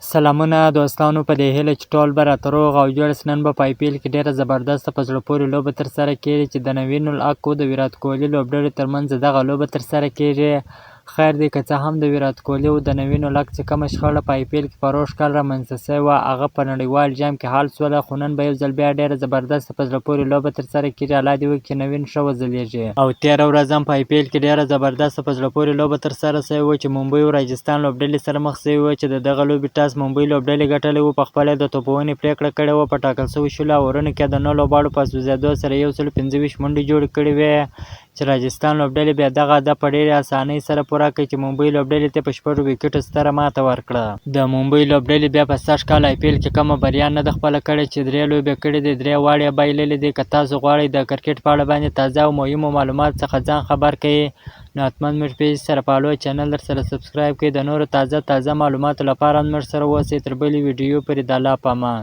سلامونه دوستانو، په دې هیله چې ټول به راته روغ او جوړ اوسئ. نن به په آی پي ایل کې ډېره زبردسته په زړه پورې لوبه ترسره کېږي چې د نوین الحق او د ویرات کوهلي لوبډلې ترمنځ دغه لوبه ترسره کېږي. خیر دی، که څه هم د ویرات کوهلي او د نوین الحق چې کومه شخړه په آی پي ایل کې پروږ کال رامنځته شوې وه، هغه په نړیوال جام کې حل شوله، خو نن به یو ځل بیا ډېره زبردسته په زړه پورې لوبه ترسره کېږي. الله دې وکړي چې نوین ښه وځلېږي. او تېره ورځ هم په آی پي ایل کې ډېره زبردسته په زړه پورې لوبه ترسره شوې وه چې ممبۍ او راجستان لوبډلې سره مخ شوې وه چې د دغه لوبې ټاس ممبۍ لوبډلې ګټلی و، په خپله یې د توپوهنې پرېکړه کړې وه. په ټاکل شوو 20 اورونو کې د نهه لوبغاړو په سوځېدو سره 125 منډې جوړې کړې وې چې راجستان لوبډلې بیا دغه هدف په ډېرې اسانۍ سره پوره کړ چې ممبۍ لوبډلې ته په شپږو ویکټو ستره ماته ورکړه. د ممبۍ لوبډلې بیا په سږ کال آی پي ایل کې کومه بریا نه ده خپله کړې چې درې لوبې کړې دي، درې واړې یې بایللې دي. که تاسو غواړئ د کرکټ په اړه باندې تازه او مهمو معلوماتو څخه ځان خبر کړئ، نو حتما زموږ پیج سره فالو، چینل در سره سبسکرایب کړئ. د نورو تازه تازه معلوماتو لپاره هم زموږ سره اوسئ. تر بلې ویډیو پورې د الله په امان.